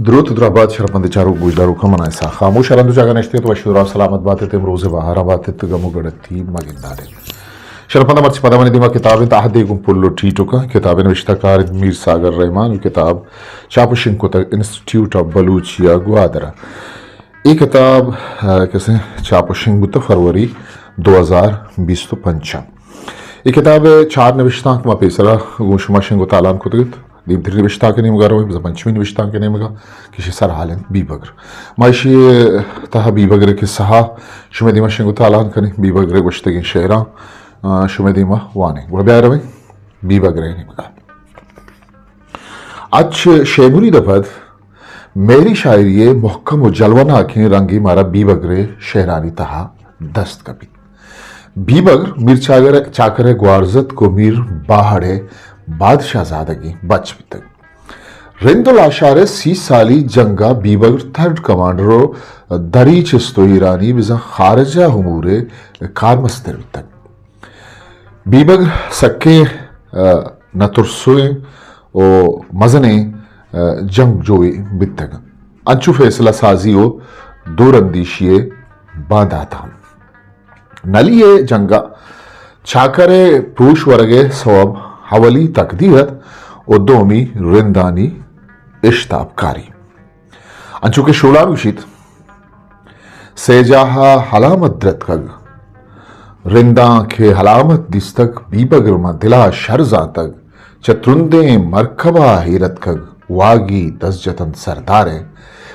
دروت درہبات شرپمند چاروک گوشداروکاں، من اسحاق خاموش ءَ رند ءُ جاگہ نشتگ ات، وش ءُ راہ سلامت بات ات، امروز ءِ بہاراں بات ات، گم ءُ گڑتی مہ گندان ات۔ شرپمند، مرچی پدا منی دیما کتاب انت، عہدے گوں پل ءُ ٹیٹکاں۔ کتاب ءِ نبشتہ کار انت میر ساگر رحمان ءُ کتاب چاپ ءُ شنگ کتگ انسٹیٹیوٹ آف بلوچیا گوادر ءَ۔ اے کتاب، آ، کسے چاپ ءُ شنگ بوتگ فروری دو ہزار بیست ءُ پنچ ءَ۔ اے کتاب ءِ چار نبشتانک ما پیسرا گوں شما شنگ ءُ تالان کتگ ات۔ دیمتری نبشتانک ءِ نیمگا رویں، بزاں پنچمی نبشتانک ءِ نیمگا کہ ایشی ءِ سرحال انت بیبگر۔ ما ایشی ءِ تہا بیبگر ءِ کسہ ءَ شمئے دیما شنگ ءُ تالان کنیں، بیبگر ءِ گوشتگیں شعراں، آ، شمئے دیما وانیں۔ گڑا بیا رویں بیبگر ءِ نیمگا۔ اچ شے مرید ءَ پد مہری شاعری ءِ مہکم ءُ جلوہ ناکیں رنگے مارا بیبگر ءِ شعرانی تہا دست کپیت۔ بیبگر میر چاگر، چاکر ءِ گوارزتک ءُ میر باہڑ ءِ بادشاہ زادگیں بچ بیتگ۔ رند ءُ لاشار ءِ سی سالی جنگ ءَ بیبگر تھرڈ کمانڈر ءُ دری چست ءُ ایرانی بزاں خارجہ امور ءِ کارمستر بیتگ۔ بیبگر سکیں، آ، نترسوئیں ءُ مزنیں، آ، جنگجوئے بیتگ۔ انچو فیصلہ سازی ءُ دوراندیشی ءِ باندات ہم۔ نلی ءِ جنگ ءَ چاکر ءِ پروش ورگ ءِ سوب اولی تقدیر ات ءُ دومی رندانی اشتاپ کاری۔ انچو کہ شولان گوشیت، سئے جاہ ءَ ہلامت درتکگ، رنداں کہ ہلامت دیستگ، بیبگر ماں دل ءَ شر زانتگ، چہ ترندیں مرکب ءَ ایر اتکگ، واگی دست جت انت سردار ءِ۔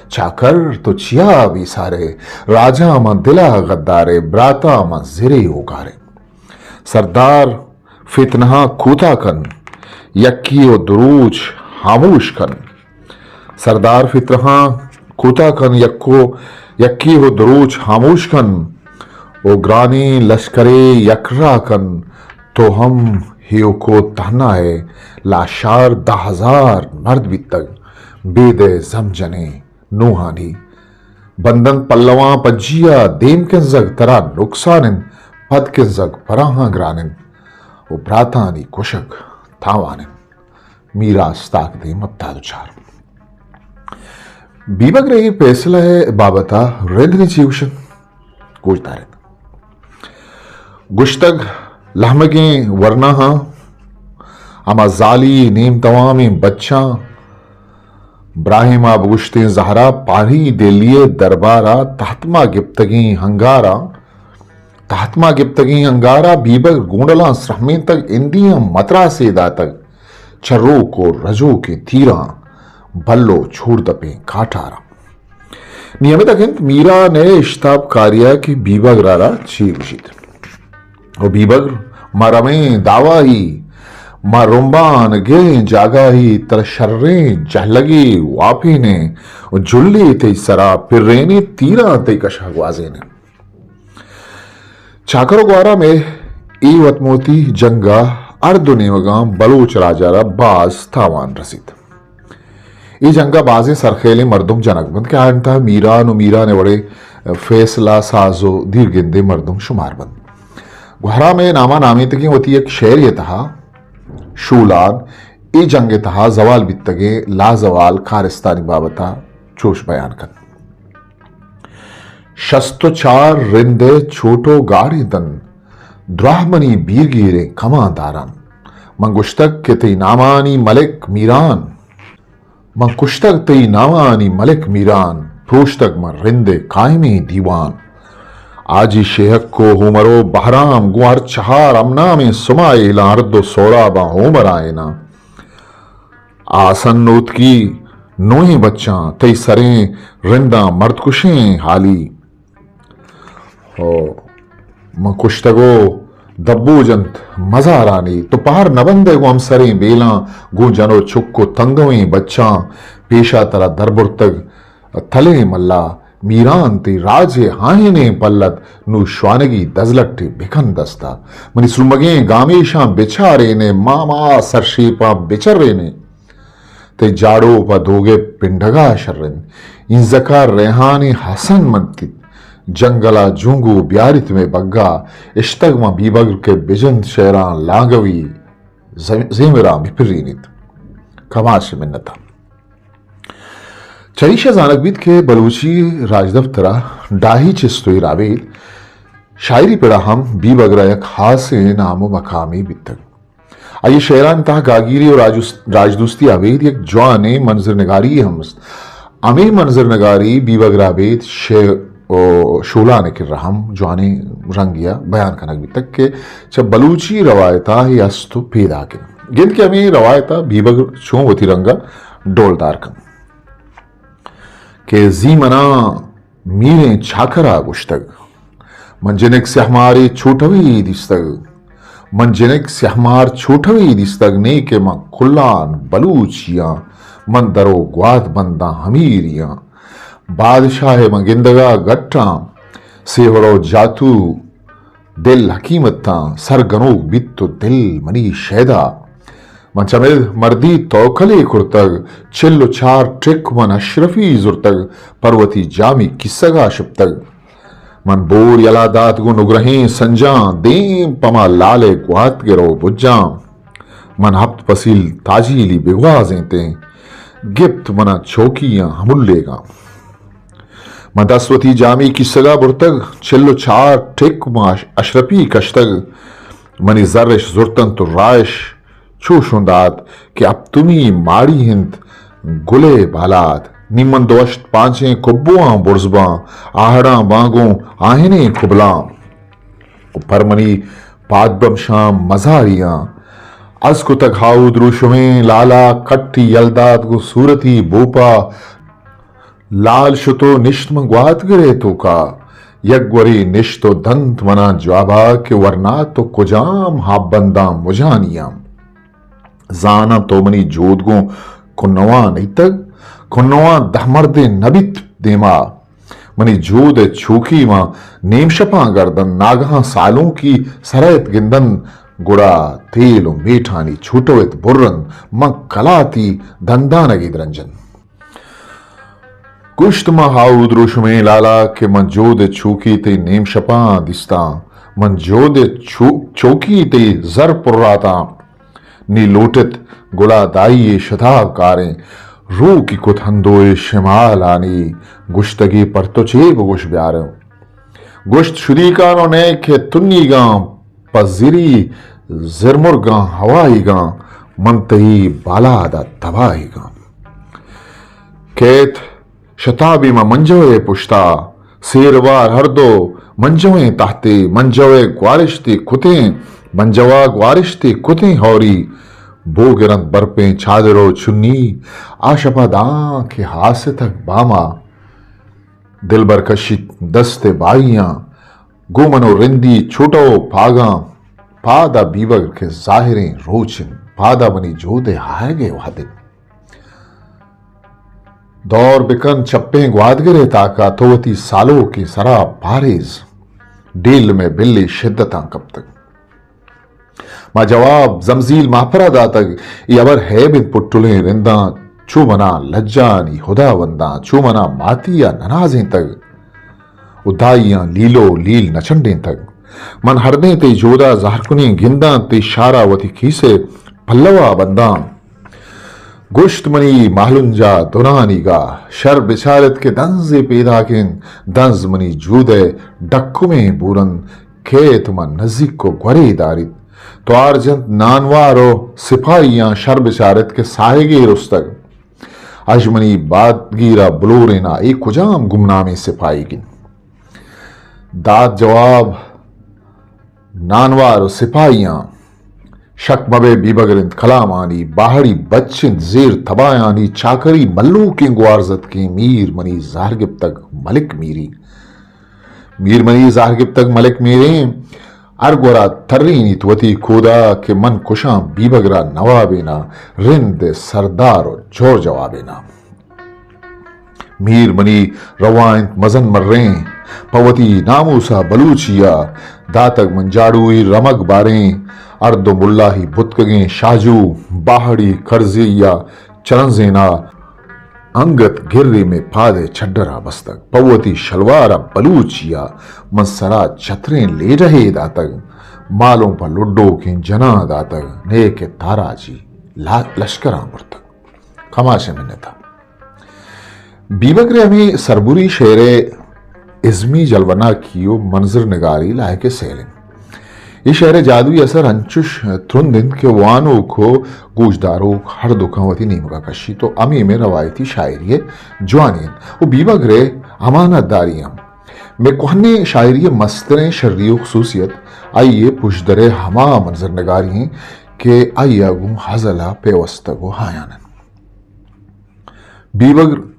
چاکر تو چیا بے سار ئے، راجاں ماں دل ءَ غدار ئے، براتاں ماں زرے اوگار ئے۔ سردار فتنہاں کوتاہ کن، یکی ءُ دو روچ ہاموش کن۔ سردار فتنہاں کوتاہ کن، یکو، یکی ءُ دو روچ ہاموش کن ءُ گرانیں لشکرے یکراہ کن۔ تو ہم ہیوکو تہنا ئے، لاشار دہ ہزار مرد بیتگ، بید ءِ زم جنیں نوہانی۔ بندنت پلواں پجیا دیم کنزگ ترا نقصان انت، پد کنزگ پراہاں گران انت ءُ براتانی کشگ تاوان انت۔ میراث تاکدیم ہپتاد ءُ چار۔ بیبگر ءِ اے پیسلہ ءِ بابت ءَ رند نی چی گوشنت؟ گوش دارت۔ گوشتگ، لہمگیں ورناہاں ہما زالی نیم توامیں بچاں، براہیم ءَ بگوشتیں زہرا پاری دلی ءِ دربار ءَ تحت ما گپتگیں ہنگاراں، تحت ما گپتگیں ہنگار ءَ بیبگر گونڈلاں سرہمینتگ، اندیاں متراسے داتگ، چہ روک ءُ رجوکیں تیراں بل ءُ چوڑدپیں کاٹاراں۔ نی ہمے تک انت میران ءِ اشتاپ کاری ءَ کہ بیبگر ءَ را چی گوشیت۔ او بیبگر، ما رویں داواہی، ما رمبان گریں جاگاہی، ترا شریں جہلگے واپینیں ءُ جلی تئی سرا پرینیں، تیراں تئی کشا گوازینیں۔ چاکر ءُ گوہرام ءِ اے وت موتی جنگ ءَ ہر دو نیمگاں بلوچ راج ءَ را باز تاوان رسیت۔ اے جنگ ءَ بازیں سرخیلیں مردم جنگ بنت کہ آیانی تہا میران ءُ میران ءِ وڑیں فیصلہ ساز ءُ دیرگندیں مردم شمار بنت۔ گوہرام ءِ نام ءَ نامیتگیں وتی یک شعرے ءِ تہا شولان اے جنگ ءِ تہا زوال بیتگیں لازوال کارستانی بابت ءَ چوش بیان کنت۔ شست ءُ چار رند ءِ چوٹ ءُ گاڑیں تن، دراہ منی بیرگیریں کمانداران۔ من گوشتگ کہ تئی نامانی ملک میران، من کشتگ تئی نامانی ملک میران، پروشتگ من رند ءِ قائمیں دیوان۔ آجی شیہک ءُ ہومر ءُ بہرام گوں ہر چہار ہمنامیں سما ایلاں، ارد ءُ سہراباں ہومر آئیناں۔ آسن نوتکی نوہیں بچاں، تئی سریں رنداں مردکشیں حالی۔ او من کشتگ ءُ دبوج انت مزارانی، تو پہر نہ بندئے گوں ہمسریں بیلاں، گوں جن ءُ چک ءُ تنگویں بچاں، پیشا ترا دربرتگ تلیں ملا میران، تئی راج ءِ ہاہینیں پلت نوں شوانگی دزلٹے بکن دستا۔ منی سرمگیں گامیشاں بچارین ئے، ماما سرشیپاں بچرین ئے۔ تئی جاڑو پہ دوگ ءِ پنڈگ ءَ شر انت۔ اینزک ءَ ریحانیں حسن منتیت۔ جنگل ءَ جونگو بیاریت مئے بگا۔ اشتگ ماں بیبگر کہ بجنت شعراں لانگوی، زم-، زیمراں بپرینیت۔ کماش منت ءَ۔ چریشا زانگ بیت کہ بلوچی راجدپتر ءَ ڈاہی چست ءُ ایر ءَ ابید شاعری پڑ ءَ ہم بیبگر ءَ یک ہاسیں نام ءُ مقامے بیتگ۔ آئی ءِ شعرانی تہا گہگیری ءُ راجوس-، راجدوستی ءَ ابید یک جوانیں منظر نگاری ہم است۔ ہمے منظر نگاری بیبگر ءَ ابید شعر ءُ شولان ءِ کرا ہم جوانیں رنگے ءَ بیان کنگ بیتگ کہ چہ بلوچی روایت ءَ اے است ءُ پیداک انت۔ گند کہ ہمے روایت ءَ بیبگر چون وتی رنگ ءَ ڈولدار کنت کہ زی منا میریں چاکر ءَ گوشتگ، من جنک سیاہمارے چوٹوے دیستگ۔ من جنک سیاہمار چوٹوے دیستگ، نے کہ من کلان بلوچی آں، من در ءُ گوات بنداں ہمیری آں۔ بادشاہ ءَ من گندگ ءَ گٹ آں، سیہر ءُ جاتو دل حکیمتاں سر گنوک بیت ءُ دل منی شیدا۔ من چمد مردی توکلے کرتگ، چل ءُ چار ٹک من اشرفی زرتگ، پر وتی جامی کیسگ ءَ شپتگ۔ من بور یلا دات گوں نگرہیں سنجاں، دیم پما لال ءِ گوات گر ءُ بجاں۔ من ہپت پسیل تاجیلی بگوازینتیں، گپت منا چوکیاں ہمولیگاں۔ من دست وتی جامی کیسگ ءَ برتگ، چل ءُ چار ٹک ما اش-، اشرپی کشتگ۔ منی زرش زرتنت ءُ رائش چوشوں دات کہ ہپتمی ماڑی انت گل ءِ بالاد۔ نی من دوشت پانچیں کبواں برز باں، آہڑاں باں گوں آہنیں کبلاں۔ ءُ پر منی پاد بمشاں مزاریاں۔ از کتگ ہاو دروشمیں لالا، کٹی یل دات گوں صورتی بوپا۔ لال شت ءُ نشت من گواتگر ءِ توکا، یک گورے نشت ءُ دنت منا جوابا کہ ورنا تو کجام ہاپ بنداں مجانیاں۔ زاناں تو منی جود گوں کنواں نیتگ، کنواں دہ مردے نہ بیت دیما۔ منی جود ءِ چوکی ماں نیم شپاں گردنت، ناگہاں سالونکی سرایت گندنت، گڑا تیل ءُ میٹھانی چوٹوت برنت، من کلاتی دندانگے درنجنت۔ گوشت، ما ہاو دروشمیں لالا کہ من جود ءِ چوکی تئی نیم شپاں دیستاں، من جود ءِ چو-، چوکی تئی زر پراتاں۔ نی لوٹت گڑا دائی ءِ شتاب کاریں، روکی کت ہندوئے شمالانی، گوشتگی پر تو چے بگوش بیاریں۔ گوشت، شدیکان ءُ نئے کہ تنیگاں، پہ زری زرمرگاں ہوائیگاں، من تئی بالاد ءَ تباہیگاں۔ کیت شتابی ما منجوئے پشتا، سیر وار ہر دو منجوئیں تہتے، منجوئے گوارشتے کتیں، منجوا گوارشتے کتیں ہوری، بوگرنت برپیں چادر ءُ چنی، آ شپا داں کہ ہاستگ باما۔ دلبر کشیت دست ءِ بائیاں، گوں من ءُ رندی چوٹو پاگاں، پادا بیبگر کہ ظاہریں روچ انت، پادا منی جود ءِ آیگ ءِ وہد انت۔ دور بکن چپیں گوادگر ءِ تاکا، تو وتی سالوکیں سرا پاریز، ڈیل مئے بلے شدتاں کپتگ۔ ما جواب زمزیل ماپرا داتگ، اے ہبر ہیب انت پٹلیں رنداں، چو منا لجانی ہداونداں، چو منا ماتی ءَ ننازینتگ ءُ دائیاں لیلو لیل نچنڈینتگ۔ من ہردیں تئی جودا زہرکنیں گنداں، تئی شارا وتی کیسے پلوا بنداں۔ گوشت، منی مہلنجا دنانیگا شر بچارت کہ دنزے پیداک انت، دنز منی جود ءِ ڈکمیں بورنت، کیت من نزیک ءُ گورے داریت۔ توار جنت نانوار ءُ سپاہیاں، شر بچارت کہ ساہگے رستگ۔ اژ منی بادگیرا بلورینا، اے کجام گمنامیں سپاہیگ انت؟ دات جواب نانوار ءُ سپاہیاں، شک مبئے بیبگر انت کلامانی، باہڑی بچ انت زیر تبایانی، چاکری ملوکیں گوارزتکیں، میر منی زہر گپتگ ملک میری۔ میر منی زہر گپتگ ملک میریں، ہر گورا ترینیت وتی کودا کہ من کشاں بیبگرا نوابینا، رند ءِ سردار ءُ جور جوابینا۔ میر منی روا انت مزن مریں، پہ وتی ناموسا بلوچیا داتگ من جاڑوئی رمگ باریں، ارد ءُ ملاہی بتکگیں شاجو، باہڑی کرزیا چرنزینا، انگت گرے مئے پاد ءِ چڈرا بستگ۔ پہ وتی شلوارا بلوچیا من سرا چتریں لیڈہے داتگ۔ مالوں پہ لڈوکیں جناں داتگ، نئے کہ تاراجی لا-، لشکراں برتگ۔ کماش ءِ منت ءَ۔ بیبگر ءِ ہمے سربری شعر ءِ ازمی جلوناکی و منظر نگاری لائق سیل انت۔ اے شعر ءِ جادوئی اثر انچش ترند انت کہ وانوک و گوشداروک ہر دکاں وتی نیمگا کشیت و ہمے مئے روایتی شاعری ءِ جوانی انت و بیبگر ءِ امانت داری ہم۔ مئے کوہنیں شاعری ءِ مستریں شری و خصوصیت آئی ءِ پژدر ءِ ہما منظر نگاری انت کہ آئی ءَ گوں ہزل ءَ پیوستگ و ہایان انت۔ بیبگر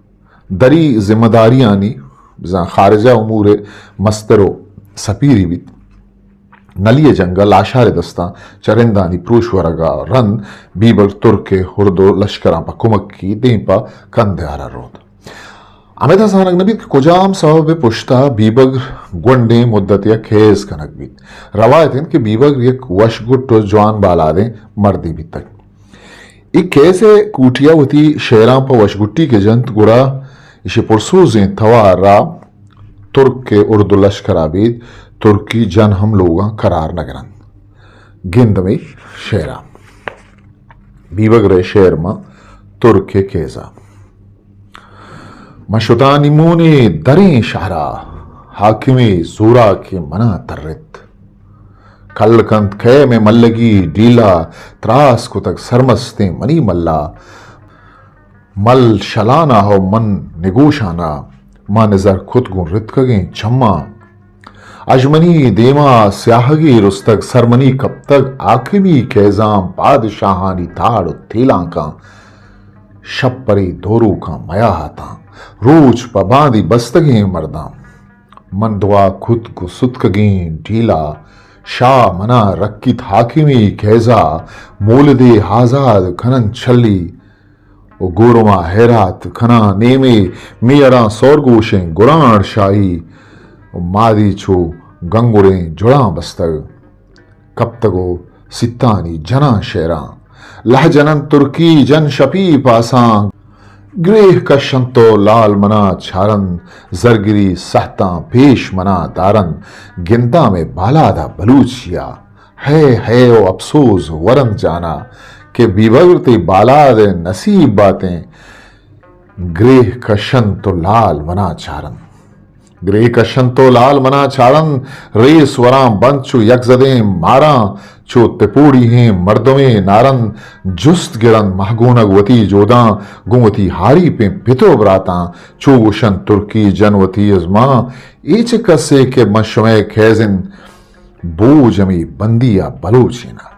دری ذمہ داریانی، بزاں خارجہ امور ءِ مستر و سپیری بیت۔ نلی ءِ جنگ ءَ لاشار ءِ دستاں چہ رندانی پروش ورگ ءَ رند بیبگر ترک ءِ ہرد و لشکراں پہ کمکی دیم پہ کندہار ءَ روت۔ ہمدا زانگ نہ بیت کہ کجام سبب ءِ پشت ءَ بیبگر گونڈیں مدتے ءَ کیس کنگ بیت۔ روایت انت کہ بیبگر یک وشگٹ و جوان بالادیں مردے بیتگ۔ اے کیس ءِ کوٹی ءَ وتی شعراں پہ وشگٹی کہ جنت، گڑا ایشی پرسوزیں توار ءَ ترک ءِ ہرد و لشکر ءَ ابید ترکی جن ہم لوگاں قرار نہ گرنت۔ گند ہمے شعراں۔ بیبگر ءِ شعر ماں ترک ءِ کیس ءَ۔ من شتاں نیمونے دریں شہرا، حاکمے زوراکیں منا ترت۔ کل کنت کئے مئے ملگی ڈیلا، تراس کتگ سرمستیں منی ملا۔ مل شلانا ہو من نگوشانا، ما نظر کت گوں رتکگیں چماں۔ اژ منی دیما سیاہگے رستگ، سر منی کپتگ حاکمی کیزاں، پادشاہانی تاڑ و تیلانکاں۔ شپ پرے دوروکاں میاہاتاں، روچ پہ باندی بستگیں مرداں۔ من دعا کت گوں ستکگیں ڈیلا، شاہ منا رکیت حاکمی کیزا، مولدے آزاد کنن چلی۔ و گورما حیرات کناں نیمے، میڑاں سورگوشیں گرانڑ شاہی، و مادی چو گنگڑیں جڑاں بستگ، کپتگ و سیتانی جناں شعراں۔ لہ جنن ترکی جن شپی پاساں، گریہ کشنت و لال منا چارن، زرگری سہتاں پیش منا دارن، گنداں مئے بالادا بلوچیا۔ ہے ہے و اپسوز ورند جانا کہ بیبگر تئی بالاد ءِ نصیب باتیں، گریہ کشنت و لال منا چارنت۔ گریہ کشنت و لال منا چارنت، ریس وراں بنت چو یک زدیں ماراں، چو تپوڑی ہیں مردمے نارنت، جست گرنت مہگونگ وتی جوداں، گوں وتی ہاریپیں پت و براتاں، چو گوشنت ترکی جن وتی ازماں، اے چہ کسے کہ من شمئے کیزن بوج ہمے بندی ءَ بلوچین ءَ۔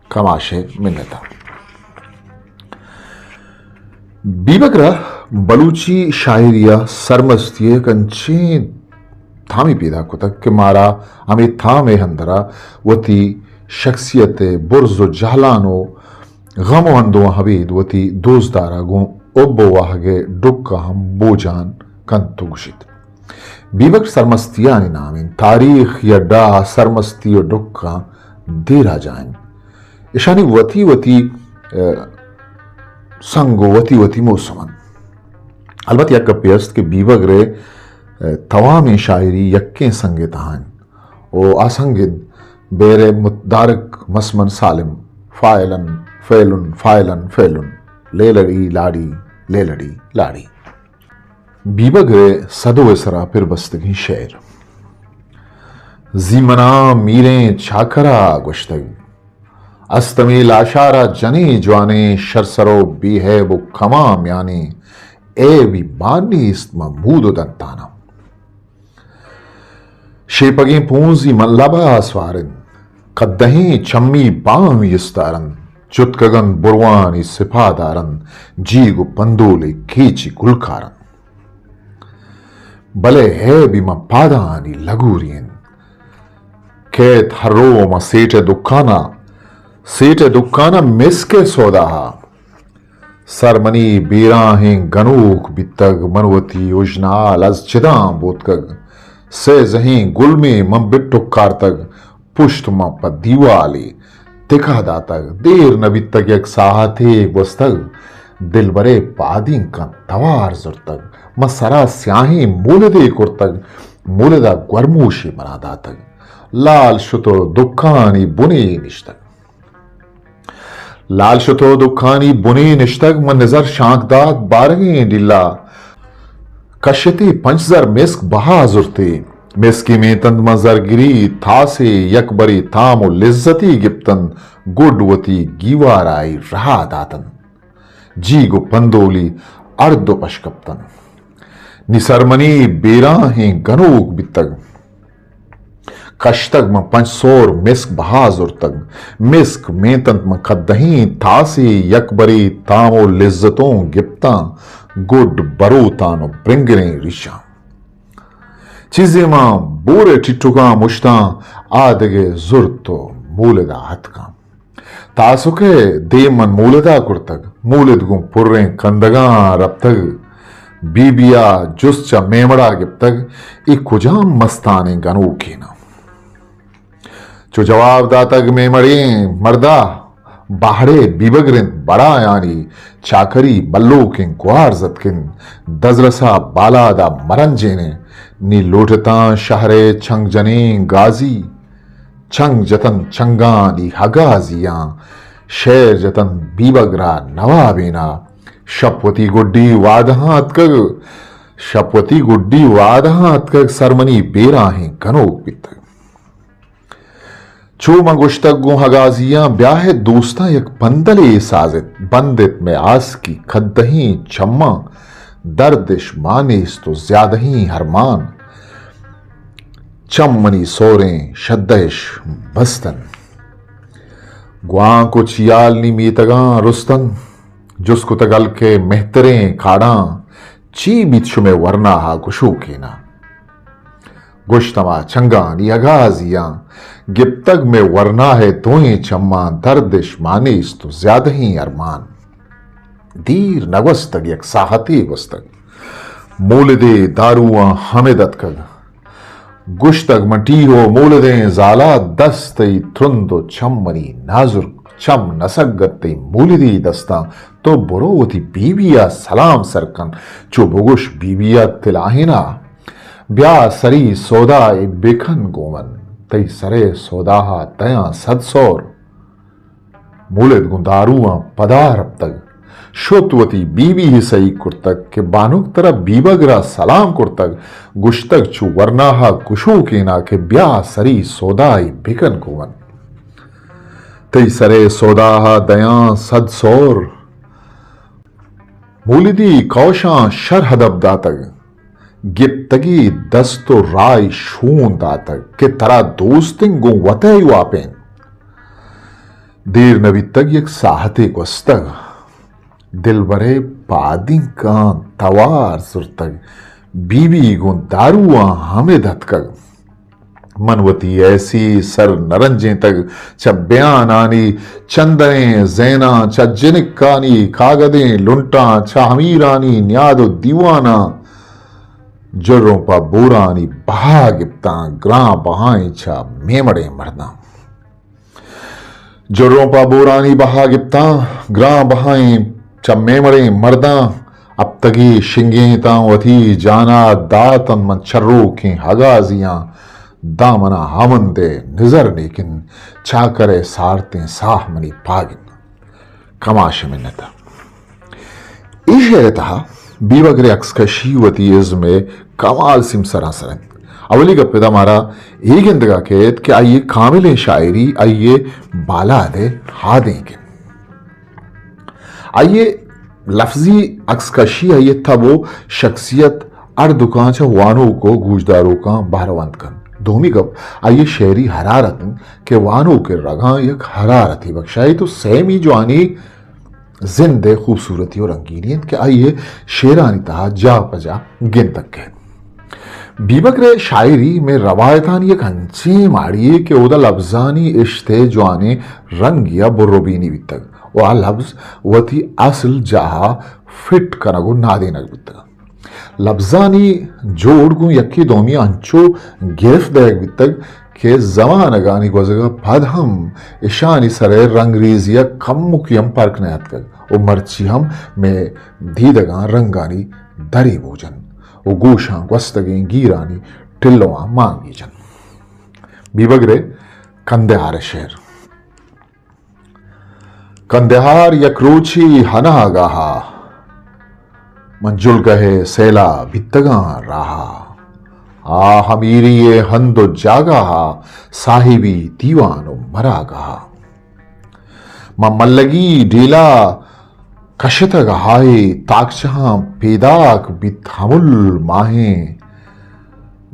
کماش ءِ منت ءَ۔ بیبگر ءَ بلوچی شاعری ءَ سرمستی ءِ یک انچیں تامے پیداک کتگ کہ مارا ہمے تام ءِ اندر ءَ وتی شخصیت ءِ برز و جہلان و غم و اندوہاں ابید وتی دوستدار ءَ گوں حب و واہگ ءِ ڈکھ ءَ ہم بوجان کنت و گوشیت۔ بیبگر سرمستیانی نام انت۔ تاریخ یا ڈاہ سرمستی و ڈکھاں دیرا جاہ انت۔ اشانی وتی وتی، ء، سنگ و وتی وتی موسم انت۔ البت یک گپے است کہ بیبگر ء، ء، توامیں شاعری یکیں سنگ ء تہا انت و آ سنگ انت بیر متدارک مسمن سالم، فاعلن فعلن فاعلن فعلن، لیلڑی لاڑی، لیلڑی لاڑی۔ بیبگر ء سدو ء سرا پر بستگیں شعر۔ زی منا میریں چاکرا گوشتگ، استمے لاشارا جنیں جوانیں، شرسر و بے عیب و کماں میانیں، عیبی مان نیست ماں مود و دنتاناں۔ شیپگیں پونزی من لبا سوار انت، کدہیں چمی بامی استار انت، چتکگ انت بروانی سپاہ دار انت، جیگ و پندولے کیچی گلکار انت۔ بلے عیبی من پادانی لگوری انت، کیت ہر رو من سیٹھ ء دکانا، سیٹھ ء دکانا مسک ء سوداہا۔ سر منی بیراہیں گنوک بیتگ، من وتی اژنال از چداں بوتکگ۔ سئے زہیں گلمے من بہ ٹکارتگ، پشت من پہ دیوالے تکہ داتگ۔ دیر نہ بیتگ، یک ساہتے گوستگ، دلبرے پادینکاں توار زرتگ۔ من سرا سیاہیں مولدے کرتگ، مولدا گورموشے منا داتگ۔ لال شت و دکانی بنے نشتگ۔ لال شت و دکانی بنے نشتگ، من نظر شانکدات بارگیں ڈیلا۔ کشتے پنچ زر مسک بہا زرتے۔ مسکی مینتنت من زرگری تاسے، یک بری تام و لذتی گپتنت، گڈ وتی گیوارا ای رہا داتنت۔ جیگ و پندولی ارد و پش کپتنت۔ نی سر منی بیراہیں گنوک بیتگ۔ کشتگ من پنچ سور مسک بہا زرتگ۔ مسک مینتنت من کدہیں تاسے، یک بری تام و لذتوں گپتاں، گڈ بروتان و برنگریں ریشاں۔ چیزے من بورے ٹٹکاں مشتاں، آ دگہ زرت و مولدا اتکاں۔ تاسک ء دیم من مولدا کرتگ، مولد گوں پریں کندگاں رپتگ۔ بی بی ء جست چہ میمڑا گپتگ، اے کجام مستانیں گنوکیناں؟ چو جواب داتگ میمڑیں مردا، باہڑے بیبگر انت، بڑایانی چاکری بلوکیں گوار زتک انت، دزرسا بالادا مرنجین انت۔ نی لوٹتاں شہرے چنگ جنیں گازی، چنگ جتن چنگانی ہگازیاں، شعر جتن بیبگرا نوابینا۔ شپ وتی گڈی وادہاں اتکگ، شپ وتی گڈی وادہاں اتکگ، سر منی بیراہیں گنوک بیتگ۔ چو من گوشتگ گوں ہگازیاں، بیاہت دوستاں یک پندلے سازت، بندت مئے آسکی کدہیں چماں، دردش مانیست و زیادہیں ارمان۔ چم منی سوریں شدہش بستن۔ گوانک و چیال نی میتگاں رستن۔ جست کتگ ہلکے مہتریں کاڑاں، چی بیت شمئے ورناہا گشوکینا؟ گوشت ہما چنگانی ہگازیاں، گپتگ مئے ورناہئے دوئیں چماں، دردش مانیست و زیادہیں ارمان۔ دیر نگوستگ، یک ساہتے گوستگ۔ مولدے دارواں ہمد اتکگ۔ گوشتگ من ٹیہو مولدیں زالا، دست تئی ترند و چم منی نازرک، چم نسگت تئی مولدی دستاں۔ تو برو وتی بی بی ء سلام سر کن، چو بگوش بی بی ء تلاہینا، بیا سری سودا ء بکن گوں من، تئی سرئے سودا ء دیاں صد سور۔ مولد گوں دارواں پدا رپتگ، شت وتی بی بی ء سہی کرتگ کہ بانک ترا بیبگر ء سلام کرتگ، گوشتگ چو ورناہ ء گشوکینا کہ بیا سری سودا ء بکن گوں من۔ تئی سرئے سودا ء دیاں صد سور۔ مولدی کئوشاں شر ہدپ داتگ، گپتگی دست و راہی شون داتگ کہ ترا دوستیں گوں وتئے واپین۔ دیر نہ بیتگ، یک ساہتے گوستگ۔ دلبرئے پادینکاں توار زرتگ، بی بی گوں دارواں ہمد اتکگ۔ من وتی ایسی سر نرنجینتگ، چہ بیانانی چندئیں زیناں، چہ جنکانی کاگدیں لنٹاں، چہ امیرانی نیاد و دیواناں، جروں پہ بورانی بہا گپتاں، گران بہائیں چہ میمڑیں مرداں۔ جروں پہ بورانی بہا گپتاں، گران بہائیں چہ میمڑیں مرداں، ہپتگی شنگینتاں وتی جانا داتن من چروکیں ہگازیاں، دامنا ہمندے نظر نیکن، چاکرئے سارتیں ساہ منی پاگن۔ کماش منت۔ اے شعر ء تہا بیبگر ء عکس کشی وتی ازم ء کمال سیمسراں سر انت۔ اولی گپ ادا مارا اے گندگ ء کیت کہ آئی ء کاملیں شاعری آئی ء بالاد ء ہادینک انت۔ آئی ء لفظی عکس کشی آئی ء تب و شخصیت ہر دکاں چہ وانوک و گوشداروکاں بہروند کنت۔ دومی گپ آئی ء شعری حرارت انت کہ وانوک ء رگاں یک حرارتے بکشائیت و سیمی جوانی زند ء خوبصورتی و رنگینی انت کہ آئی ء شعرانی تہا جاہ پہ جاہ گندگ کئیت۔ بیبگر ء شاعری مئے روایتانی یک انچیں ماڑی یے کہ اودا لبزانی اشت ء جوانیں رنگے ء بربینی بیتگ و آ لبز وتی اصل جاہ ء فٹ کنگ و نادینگ بیتگ۔ لبزانی جوڑ گوں یکے دومی ء انچو گرفت دئیگ بیتگ کہ زمانگانی گوزگ ء پد ہم اشانی سر ء رنگریزی ء کمکے ہم پرک نیاتکگ و مرچی ہم مئے دیدگاں رنگانی درے بوجنت و گوشاں گوستگیں گیرانی ٹلواں مانگیجنت۔ بیبگر ء کندہار ء شعر۔ کندہار یک روچے ہناگاہا، من جلگہ ءِ سیلا بیتگاں راہا، آ ہمیری ءِ ہند و جاگہا، صاحبی دیوان و مراگہا۔ من ملگی ڈیلا کشتگ ہائے، تاکچہاں پیداک بیت ہمل ماہیں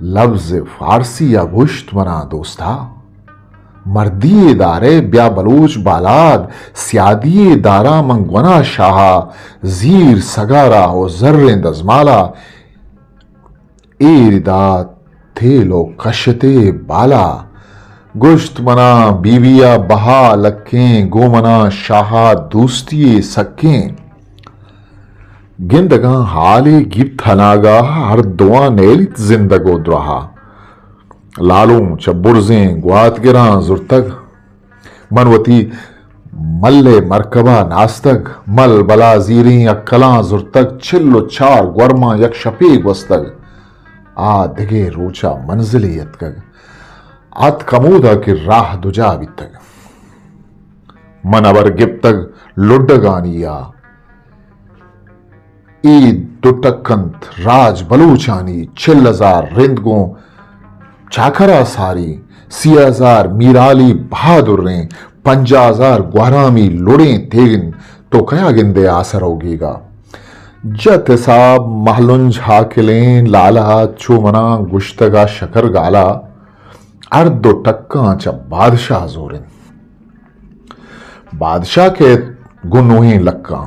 لبز فارسی ءَ گوشت منا دوستا، مردی دارے بیا بلوچ بالاد، سیادی دارا من گونا شاہا، زیر سگارا و زریں دزمالا، ایر دات تیل و کشتے بالا۔ گوشت منا بی بی ءَ بہا لکیں، گوں منا شاہا دوستی سکیں۔ گندگاں حالے گیپت ہناگاہ، ہر دواں نیلیت زندگ و دراہا۔ لالوں چہ برزیں گواتگراں زرتگ۔ من وتی مل ءِ مرکبا ناستگ، مل بلا زیریں اکلاں زرتگ، چل و چار گورماں یک شپے گوستگ۔ آ دگہ روچا منزلے یتکگ۔ اتک ہمودا کہ راہ دجا بیتگ۔ من ہبر گپتگ لڈگانی ءَ۔ اے دو ٹک انت راج بلوچانی، چل ہزار رند گوں چاکرا ساری، سی ہزار میرالی بہادریں، پنجاہ ہزار گوہرامی لڑیں تیگ انت۔ تو کیا گندے آسر و گیگا؟ جت حساب مہلنج حاکلیں لالا، چو منا گشتگا شکر گالا، ہر دو ٹکاں چہ بادشاہ زور انت۔ بادشاہ کئیت گوں نوہیں لکاں۔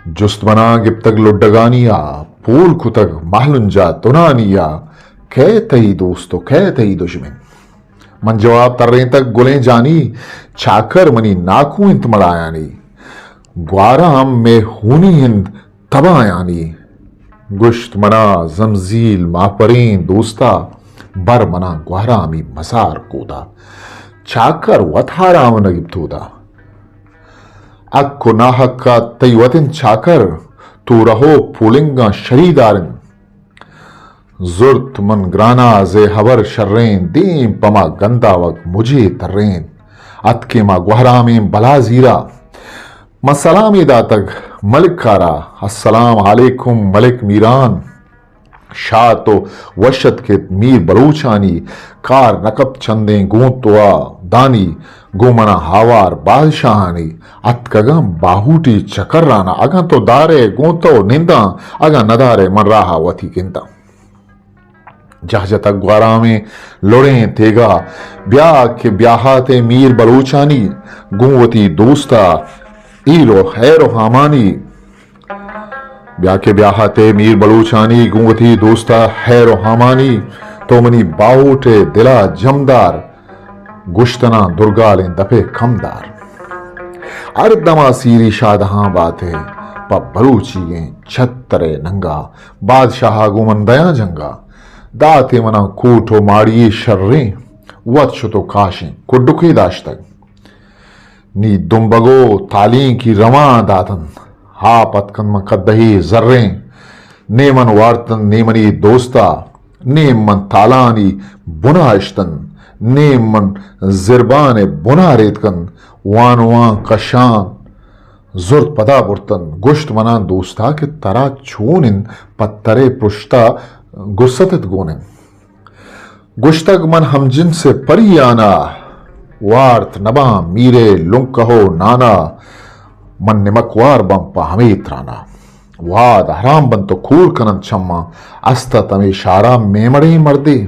جست منا گپتگ لڈگانی ءَ، پول کتگ مہلنجا دنانی ءَ، کئے تئی دوست و کئے تئی دژمن؟ من جواب ترینتگ گلیں جانی، چاکر منی ناکو انت مڑایانی۔ گوارام مئے ہونی انت تبایانی۔ گوشت منا زمزیل ماپریں دوستا، بر منا گوہرامی مزار کودا۔ چاکر وت ہارام نہ گپت اودا۔ حق و ناحقا تئی وت انت چاکر، تو رہو پولنگاں شری دارن۔ زرت من گرانا زے ہبر شریں، دیم پما گنداوگ مجھے ترین۔ اتکیں ما گوہرامیں بلا زیرا، من سلامے داتگ ملک کارا، السلام علیکم ملک میران۔ شات و وش اتکت میر بلوچانی، کار نکپت چندیں گوں تو ءَ دانی، گوں منا ہاوار بادشاہانی۔ اتکگاں باہوٹی چکرانا، اگاں تو دارے گوں تو ننداں، اگاں ندارے من راہ ءَ وتی گنداں۔ جہ جتگ گوارامیں لڑیں تیگا، بیا کہ بیاہات میر بلوچانی، گوں وتی دوستا ایل و خیر و ہامانی۔ بیا کہ بیاہات میر بلوچانی، گوں وتی دوستا خیر و ہامانی۔ تو منی باہوٹ دلا جمدار، گشتنا درگالیں دپے کم دار۔ ہر دما سیری شادہاں باتے، پہ بلوچیگیں چھترے ننگا۔ بادشاہا گوں من دیاں جنگا، داتے منا کوٹ و ماڑی شریں، وت شتو کاشیں کڈکے داشتگ۔ نی دمبگو تالینکی رواں داتن، ہاپ اتکن من کدہی زریں۔ نی من وارتن نی منی دوستا، نی من تالانی بنا اشتن، نی من زربان بنا ریتکن، وان وان کشان زرت پدا برتن۔ گوشت منا دوستا کہ ترا چون انت، پہ ترے پشتا گستت گون انت۔ گوشتگ من ہمجنس پریانا، وارت نباں میرے لنکہو نانا، من نمکوار باں پہ ہمے ترانا۔ واد حرام بنت و کور کننت چماں، استت ہمے شارا میمڑیں مردے۔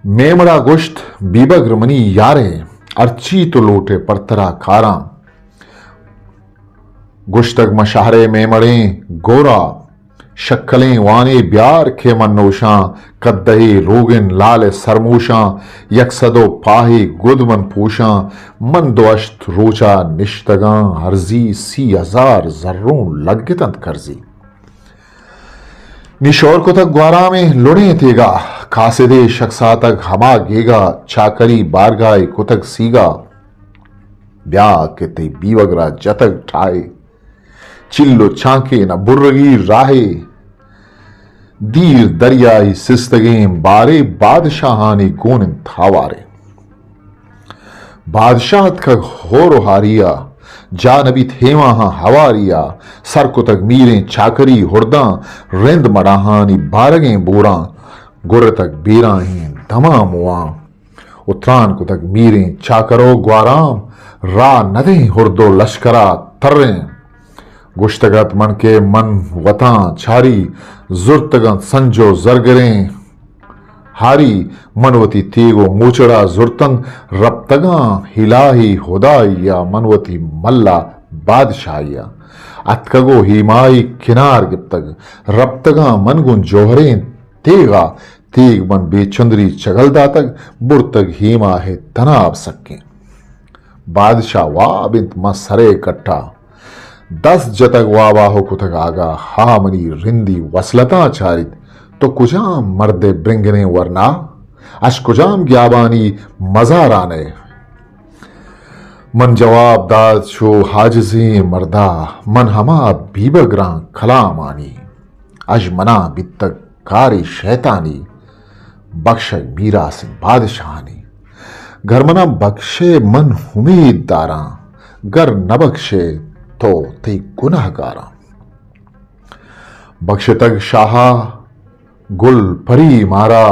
میمڑا گوشت بیبگر منی یارے، ہرچی تو لوٹے پر ترا کاراں۔ گوشتگ من شہرے میمڑیں گورا، شکلیں وانے بیار کہ من نوشاں، کدہے روگن لال سرموشاں، یک سد و پاہے گد من پوشاں۔ من دو ہشت روچا نشتگاں ہرزی، سی ہزار زروں لگتنت کرزی۔ نی شور کتگ گوارامیں لڑیں تیگا، قاصدے شخصاتگ ہما گیگا، چاکری بارگاہے کتگ سیگا۔ بیا کہ تئی بیوگرا جتگ ٹاہے، چل و چانکے نہ برگی راہے۔ دیر دریائی سستگیں بارے، بادشاہانی گون انت ہاوارے۔ بادشاہ اتکگ ہور و ہاریا، جاہ نہ بیت ہیماہاں ہواریا۔ سر کتگ میریں چاکری ہرداں، رند مڑاہانی بارگیں بوراں، گرتگ بیراہیں دماں مواں۔ و تران کتگ میریں چاکر و گوارام، راہ ندیں ہرد و لشکرا تریں۔ گوشتگ ات من کہ من وتاں چاری، زرتگ انت سنج و زرگریں ہاری۔ من وتی تیگ و موچڑا زرتن، رپتگاں الہی ہدائیا، من وتی ملا بادشاہیا۔ اتکگ و ہیمائی کنار گپتگ، رپتگاں من گوں جوہریں تیغا۔ تیگ من بے چندری چگل داتگ، برتگ ہیما ہے تناب سکیں۔ بادشاہ واب انت من سرے کٹا، دست جتگ وابا ہو کتگ آگا۔ ہا منی رندی وصلتاں چاریت، تو کجام مرد برنگنیں ورنا؟ اش کجام گیابانی مزارانے؟ من جواب دات چو حاجزیں مردا، من ہما بیبگراں کلامانی۔ اژ منا بیتگ کارے شیطانی، بخشگ میراث بادشاہانی۔ گر منا بخشے من امید داراں، گر نبخشے تو تئی گناہگاراں۔ بخشتگ شاہا گل پری مارا،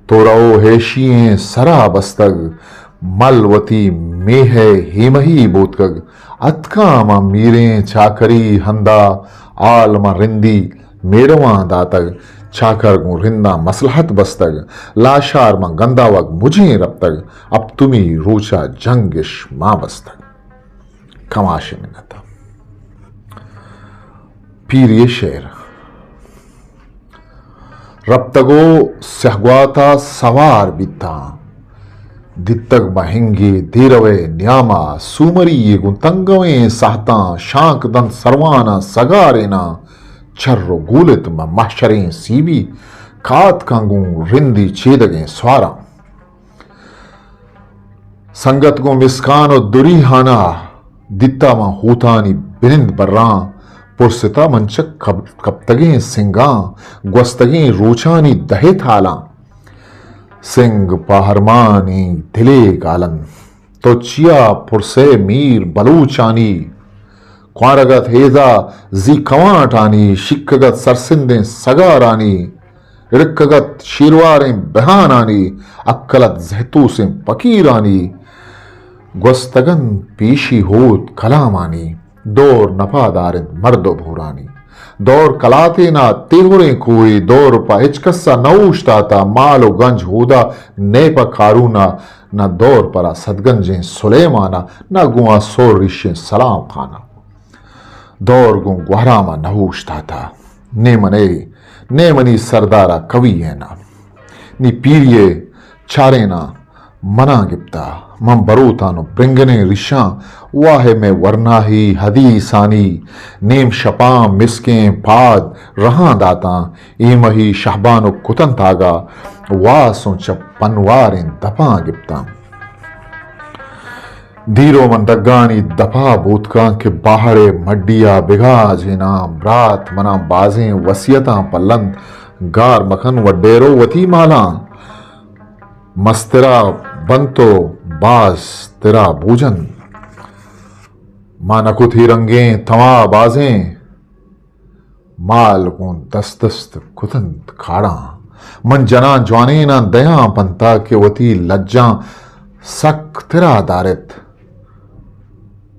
تو رو ہیشی ایں سرا بستگ، مل وتی میہ ہیمہی بوتکگ۔ اتکاں ما میریں چاکری ہندا، آل ما رندی میڑواں داتگ۔ چاکر گوں رنداں مصلحت بستگ، لاشار ما گنداوگ مجیں رپتگ۔ اپتمی روچا جنگش ما بستگ۔ کماش منت۔ پیری شعر۔ رپتگ و سہگواتا سوار بیتاں، دیتگ مہنگے دیروئے نیاما، سومری گوں تنگویں سہتاں، شانک دنت سرواناں سگاریناں، چر و گولت مہ محشریں سیبی، کاتکاں گوں رندی چیدگیں سواراں۔ سنگت گوں مسکان و دری ہانا، دیتا من ہوتانی بنند براں، پرستا من چہ کپ-، کپتگیں سنگاں، گوستگیں روچانی دہے تھالاں۔ سنگ پاہرمانی دلے گالن، تو چیا پرسے میر بلوچانی؟ کوارگ ات ہیزا زی کوانٹانی، شکگ ات سرسندیں سگارانی، اڑکگ ات شیرواریں بہانانی، اکل ات زہتوسیں پکیرانی۔ گوستگ انت پیشی ہوت کلامانی، دور نپادار انت مرد و بھورانی۔ دور کلاتینا تیہریں کوہی، دور پہ ہچ کسا نہ اوشتاتا، مال و گنج ہودا نئے پہ کارونا، نہ دور پرا سدگنجیں سلیمانا، نہ گوں آ سور ریشیں سلام خانا۔ دور گوں گوہرام ء نہ اوشتاتا، نے منے، نے منی سردار ء کوی اینا۔ نی پیری ء چارینا منا گپتا، من بروتان و برنگنیں ریشاں، واہ مئے ورناہی حدیثانی، نیم شپاں مسکیں پاد رہاں داتاں، ایمہی شہبان و کتنت آگا، واسوں چہ پنواریں دپاں گپتاں۔ دیرو من دگانی دپا بوتکاں کہ باہر ء مڈی ء بگاجیناں، برات منا بازیں وصیتاں پلنت، گار مکن وڈیرو وتی مالاں۔ مسترا بنت و باز ترا بوجن۔ ما نکت ہی رنگیں تما بازیں، مال گوں دست دست کتنت کاڑاں۔ من جناں جوانیناں دیاں پنتا کہ وتی لجاں سک ترا دارت۔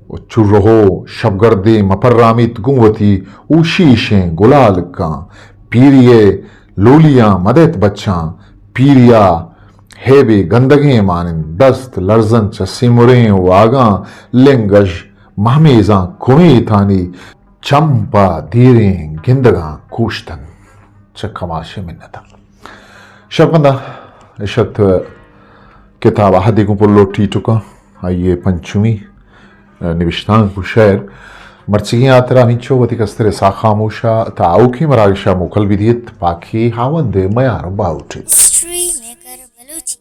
و چو رہو شبگردے مپرامیت گوں وتی اوشیشیں گلالکاں۔ پیری ء لولیاں مدیت بچاں۔ پیریا ہیبے گندگیں مانند دست لرزن چہ سیمریں واگاں۔ لنگش مہمیزاں کمیتانی۔ چم پہ دیریں گندگاں کوشتن۔ چہ کماشے منتاں۔ شرپنداں، اشت کتاب احدی گوں پلو ٹیٹکاں، آئی ء پنچمی نبشتانک و شعر۔ مرچیگیں ہاترا ہمینچو وتی کستر اسحاق خاموشا تا آؤکیں مراگشا موکل بدیت، پاکی ہاوند میار باہوٹ ایت۔ History maker Balochi.